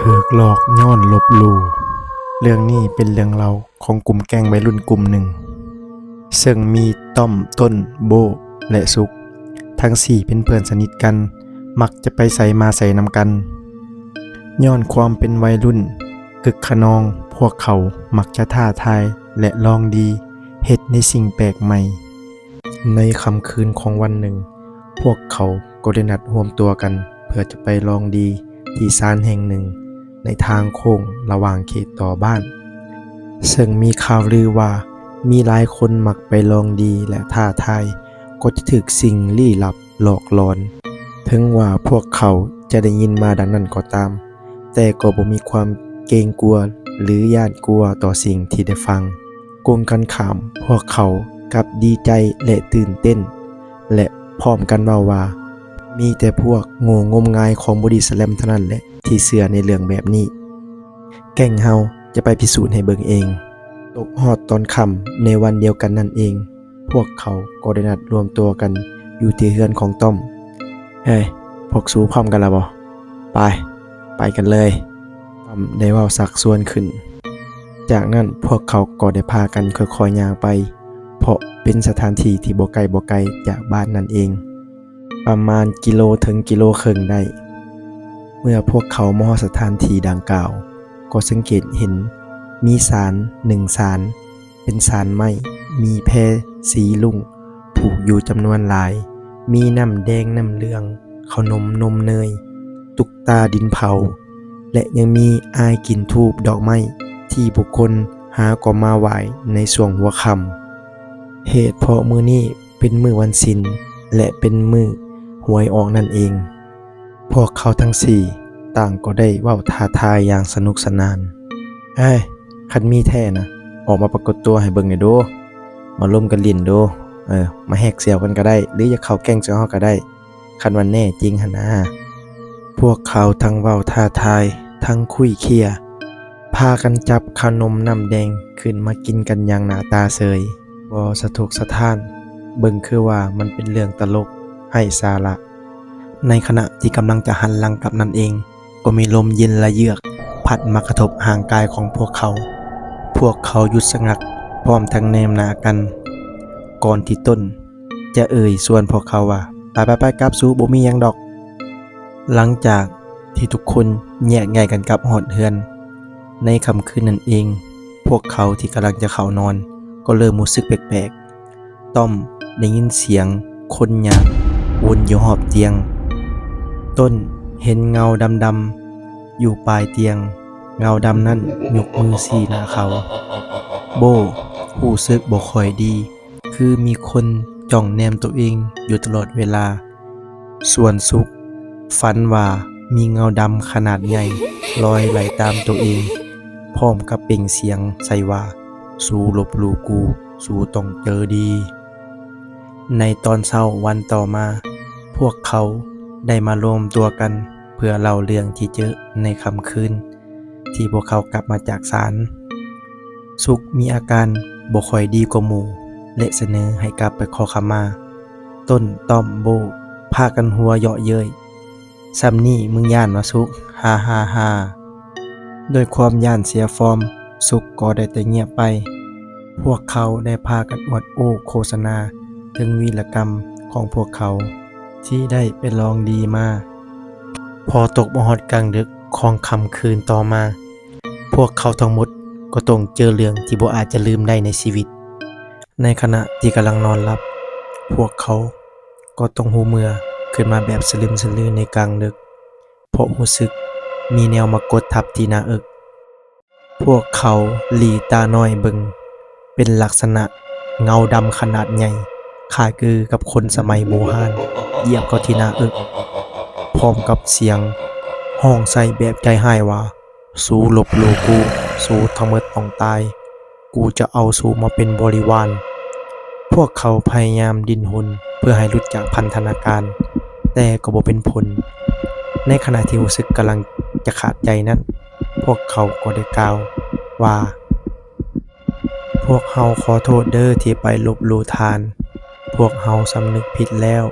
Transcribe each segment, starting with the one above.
ຖືກຫຼອກຍ້ອນລົບຫຼູ່. ເລື່ອງນີ້ເປັນເລື່ອງເລົ່າຂອງກຸ່ມແກ້ງໄວລຸ້ນກຸ່ມໜຶ່ງ ເຊິ່ງມີຕ້ອມ, ຕົ້ນ, ໂບ້ ແລະ ສຸກ, ທັງສີ່ເປັນເພື່ອນສະໜິດກັນ, ມັກຈະໄປໃສມາໃສນຳກັນ. ຍ້ອນຄວາມເປັນໄວລຸ້ນກຶກຂະນອງ, ພວກເຂົາມັກຈະທ້າທາຍ ແລະ ລອງດີເຮັດໃນສິ່ງແປກໃໝ່. ໃນຄ່ຳຄືນຂອງວັນໜຶ່ງ, ພວກເຂົາກໍໄດ້ນັດຮວມຕົວກັນເພື່ອຈະໄປລອງດີທີ່ສານແຫ່ງໜຶ່ງໃນທາງໂຄ້ງລະຫວ່າງເຂດຕໍ່ບ້ານ, ເຊິ່ງມີຂ່າວລືວ່າມີຫຼາຍຄົນມັກໄປລອງດີ ແລະ ທ້າທາຍກໍຈະຖືກສິ່ງລີ້ລັບຫຼອກຫຼອນ. ເຖິງວ່າພວກເຂົາຈະໄດ້ຍິນມາດັ່ງນັ້ນກໍຕາມ, ແຕ່ກໍບໍ່ມີຄວາມເກງກົວ ຫຼື ຢ້ານກົວຕໍ່ສິ່ງທີ່ໄດ້ຟັງ. ກົງກັນຂ້າມ, ພວກເຂົາກັບດີໃຈ ແລະ ຕື່ນເຕັ້ນ ແລະ ພ້ອມກັນເວົ້າວ່າ, ມີແຕ່ພວກໂງ່ງົມງາຍຂອງບໍດີສະແລັມເທົ່ານັ້ນແຫຼະທີ່ເຊື່ອໃນເລື່ອງແບບນີ້. ແກ້ງເຮົາຈະໄປພິສູດໃຫ້ເບິ່ງເອງ. ຕົກຮອດຕອນຄ່ຳໃນວັນດຽວກັນນັ້ນເອງ, ພວກເຂົາກໍໄດ້ນັດລວມຕົວກັນຢູ່ທີ່ເຮືອນຂອງຕ້ອມ. ເຮີ້ຍ, ພວກສູພ້ອມກັນແລ້ວບໍ່? ໄປ, ໄປກັນເລີຍ, ຕ້ອມໄດ້ເວົ້າຊັກຊວນຂຶ້ນ. ຈາກນັ້ນພວກເຂົາກໍໄດ້ພາກັນຄ່ອຍໆຍ່າງໄປ, ເພາະເປັນສະຖານທີ່ທີ່ບໍ່ໄກບໍ່ໄກຈາກບ້ານນັ້ນເອງ, ປະມານກິໂລເຖິງກິໂລເຄິ່ງໄດ້. ເມື່ອພວກເຂົາມາຮອດສະຖານທີ່ດັ່ງກ່າວ, ກໍສັງເກດເຫັນມີສານໜຶ່ງສານ, ເປັນສານໄມ້, ມີແພສີລຸ້ງຜູກຢູ່ຈຳນວນຫຼາຍ, ມີນ້ຳແດງນ້ຳເຫຼືອງ, ເຂົ້າໜົມນົມເນີຍ, ຕຸກຕາດິນເຜົາ ແລະ ຍັງມີອາຍກິ່ນທູບດອກໄມ້ທີ່ບຸກຄົນຫາກໍມາໄຫວ້ໃນຊ່ວງຫົວຄ່ຳ. ເຫດເພາະມື້ນີ້ເປັນມື້ວັນສິນ ແລະ ເປັນມື້ຫວຍອອກນັ້ນເອງ. ພວກເຂົາທັງສີ່ຕ່າງກໍໄດ້ເວົ້າທ້າທາຍຢ່າງສະໜຸກສະໜານ. ເຮີ້ຍ, ຄັນມີແທ້ນະ, ອອກມາປາກົດຕົວໃຫ້ເບິ່ງແດ່ດູ. ມາລົມກັນຫຼິ້ນດູ. ເອີ, ມາແຮກສ່ຽວກັນກໍໄດ້, ຫຼື ຢາກເຂົ້າແກ້ງເຈົ້າເຮົາກໍໄດ້, ຄັນວ່າແນ່ຈິງຫັ້ນນາ. ພວກເຂົາທັງເວົ້າທ້າທາຍ, ທັງຄຸຍເຄຍ, ພາກັນຈັບເຂົ້າໜົມນ້ຳແດງຂຶ້ນມາກິນກັນຢ່າງໜ້າຕາເສີຍ, ບໍ່ສະທົກສະທ້ານ, ເບິ່ງຄືວ່າມັນເປັນເລື່ອງຕະຫຼົກໄຮ້ສາລະ. ໃນຂະນະທີ່ກຳລັງຈະຫັນຫຼັງກັບນັ້ນເອງ, ກໍມີລົມເຢັນລະເຍືອກພັດມາກະທົບຮ່າງກາຍຂອງພວກເຂົາ. ພວກເຂົາຢຸດສະຫງັກ ພ້ອມທັງແນມໜ້າກັນ, ກ່ອນທີ່ຕົ້ນຈະເອີ່ຍຊວນພວກເຂົາວ່າ, ໄປໆໆ ກັບສູ, ບໍ່ມີຫຍັງດອກ. ຫຼັງຈາກທີ່ທຸກຄົນແຍກຍ້າຍກັນກັບຮອດເຮືອນ, ໃນຄ່ຳຄືນນັ້ນເອງ, ພວກເຂົາທີ່ກຳລັງຈະເຂົ້ານອນ ກໍເລີ່ມຮູ້ສຶກແປກໆ. ຕ້ອມໄດ້ຍິນສຽງຄົນຍ່າງວົນຢູ່ຮອບຕຽງ. ຕົ້ນເຫັນເງົາດຳໆຢູ່ປາຍຕຽງ. ເງົາດຳນັ້ນຍົກມືຊີ້ໜ້າເຂົາ. ໂບ້ຮູ້ສຶກບໍ່ຄ່ອຍດີ, ຄືມີຄົນຈ້ອງແນມໂຕເອງຢູ່ຕະຫຼອດເວລາ. ສ່ວນສຸກຝັນວ່າມີເງົາດຳຂະໜາດໃຫຍ່ລອຍໄລ່ຕາມໂຕເອງ, ພ້ອມກັບເປັ່ງສຽງໃສ່ວ່າ, ສູລົບຫຼູ່ກູ, ສູຕ້ອງເຈີດີ. ໃນຕອນເຊົ້າວັນຕໍ່ມາ, ພວກເຂົາໄດ້ມາລວມຕົວກັນເພື່ອເລົ່າເລື່ອງທີ່ເຈີໃນຄ່ຳຄືນ ທີ່ພວກເຂົາກັບມາຈາກສານ. ສຸກມີອາການບໍ່ຄ່ອຍດີກວ່າໝູ່ ແລະ ສະເໜີໃຫ້ກັບໄປຂໍຂະມາ. ຕົ້ນ, ຕ້ອມ, ໂບ້ພາກັນຫົວເຍາະເຍີ້ຍ. ຊ່ຳນີ້ມຶງຢ້ານຫວາສຸກ? ຮາໆໆ. ດ້ວຍຄວາມຢ້ານເສຍຟອມ, ສຸກກໍໄດ້ແຕ່ງຽບໄປ. ພວກເຂົາໄດ້ພາກັນອວດໂອ້ໂຄສະນາເຖິງວີລະກຳຂອງພວກເຂົາທີ່ໄດ້ໄປລອງດີມາ. ພໍຕົກມາຮອດກາງດຶກຂອງຄ່ຳຄືນຕໍ່ມາ, ພວກເຂົາທັງໝົດກໍຕ້ອງເຈີເລື່ອງທີ່ບໍ່ອາດຈະລືມໄດ້ໃນຊີວິດ. ໃນຂະນະທີ່ກຳລັງນອນຫຼັບ, ພວກເຂົາກໍຕ້ອງຮູ້ເມື່ອຂຶ້ນມາແບບສະລຶມສະລືໃນກາງດຶກ, ເພາະຮູ້ສຶກມີແນວມາກົດທັບທີ່ໜ້າເອິກ. ພວກເຂົາຫຼີຕານ້ອຍເບິ່ງ, ເປັນລັກສະນະເງົາດຳຂະໜາດໃຫຍ່, ຄ້າຍຄືກັບຄົນສະໄໝບູຮານ, ຢຽບເຂົ້າທີ່ໜ້າເອິກ, ພ້ອມກັບສຽງຮ້ອງໃສ່ແບບໃຈຮ້າຍວ່າ, ສູລົບຫຼູ່ກູ, ສູທັງໝົດຕ້ອງຕາຍ. ກູຈະເອົາສູມາເປັນບໍລິວານ. ພວກເຂົາພະຍາຍາມດີ້ນຮົນເພື່ອໃຫ້ຫຼຸດຈາກພັນທະນາການ, ແຕ່ກໍບໍ່ເປັນຜົນ. ໃນຂະນະທີ່ຮູ້ສຶກກຳລັງຈະຂາດໃຈນັ້ນ, ພວກເຂົາກໍໄດ້ກ່າວວ່າ, ພວກເຮົາຂໍໂທດເດີ້ທີ່ໄປລົບຫຼູ່ທ່ານ. ພວກເຮົາສຳນຶກຜິດແລ້ວ.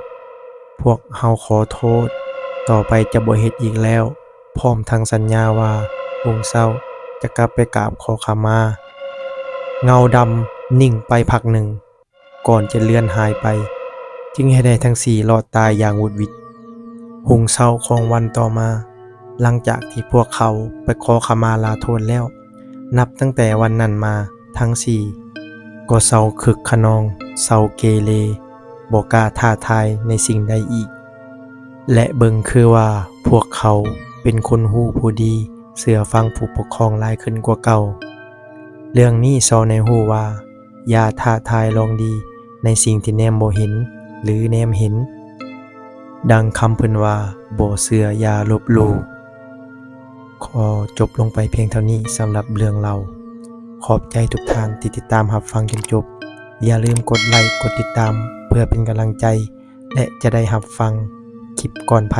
ພວກເຮົາຂໍໂທດ. ຕໍ່ໄປຈະບໍ່ເຮັດອີກແລ້ວ. ພ້ອມທັງສັນຍາວ່າຮຸ່ງເຊົ້າຈະກັບໄປກາບຂໍຂະມາ. ເງົາດຳນິ່ງໄປພັກໜຶ່ງ ກ່ອນຈະເລື່ອນຫາຍໄປ, ຈຶ່ງເຮັດໃຫ້ທັງສີ່ລອດຕາຍຢ່າງຫວຸດຫວິດ. ຮຸ່ງເຊົ້າຂອງວັນຕໍ່ມາ, ຫຼັງຈາກທີ່ພວກເຂົາໄປຂໍຂະມາລາໂທດແລ້ວ, ນັບຕັ້ງແຕ່ວັນນັ້ນມາ, ທັງສີ່ກໍເຊົາຄຶກຂະນອງ, ເຊົາເກເລ, ບໍ່ກ້າທ້າທາຍໃນສິ່ງໃດອີກ ແລະ ເບິ່ງຄືວ່າພວກເຂົາເປັນຄົນຮູ້ຜູ້ດີ, ເຊື່ອຟັງຜູ້ປົກຄອງຫຼາຍຂຶ້ນກວ່າເກົ່າ. ເລື່ອງນີ້ສອນໃຫ້ຮູ້ວ່າ ຢ່າທ້າທາຍລອງດີໃນສິ່ງທີ່ແນມບໍ່ເຫັນ ຫຼື ແນມເຫັນ. ດັ່ງຄຳເພິ່ນວ່າ ບໍ່ເຊື່ອຢ່າລົບຫຼູ່. ຂໍຈົບລົງໄປພຽງເທົ່ານີ້ສຳລັບເລື່ອງເລົ່າ. ຂອບໃຈທຸກທ່ານທີ່ຕິດຕາມຮັບຟັງຈົນຈົບ. ຢ່າລືມກົດໄລ, ກົດຕິດຕາມ ເພື່ອເປັນກຳລັງໃຈ ແລະ ຈະໄດ້ຮັບຟັງຄລິບກ່ອນໃຜ.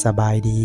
ສະບາຍດີ.